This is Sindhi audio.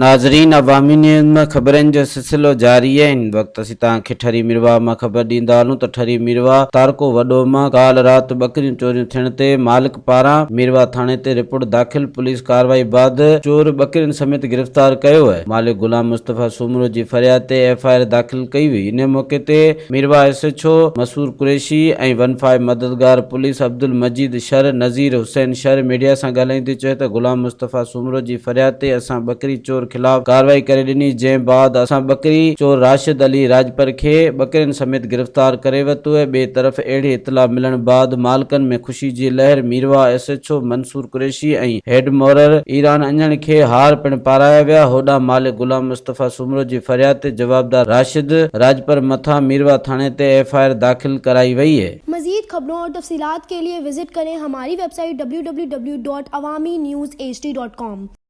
ناظرين عوامي نيوز مان خبرن جو سلسلو جاري آهي هن وقت اسين توهان کي ٺري ميرواهه مان خبر ڏيندا هلون ته ٺري ميرواهه تعلقو وڏو مان ڪالهه رات ٻڪريون چوريون ٿيڻ تي مالڪ پاران ميرواهه ٿاڻي تي رپورٽ داخل پوليس ڪارروائي بعد چور ٻڪرين سميت گرفتار ڪيو آهي مالڪ غلام مصطفيٰ سومرو جي فرياد تي ايف I R داخل ڪئي وئي ان موقعي تي Mirwah S H O Mansoor Qureshi ۽ one five Madadgar police Abdul Majeed Shar, Nazir Hussain Shar media سان ڳالهائيندي چيو ته غلام مصطفيٰ سومرو جي فرياد تي اسان ٻڪري چور خلاف ڪارروائي ڪري ڏني جنهن بعد اسان ٻڪري چور راشد علي راڄپر کي ٻڪرين سميت گرفتار ڪري ورتو ٻئي طرف اهڙي اطلاع ملڻ بعد مالڪن ۾ خوشي جي لهر Mirwah S H O Mansoor Qureshi ۽ head مورر Iran اڃڻ کي هار پڻ پارايا ويا، هوڏانهن مالڪ غلام مصطفيٰ سومرو جي فرياد تي جوابدار راشد راڄپر مٿان ميرواهه ٿاڻي تي ايف I R داخل ڪرائي وئي. مزيد خبرون اور تفصيلات کے لئے وزٽ ڪرين ھماري web site www.awamiNewsHD.com.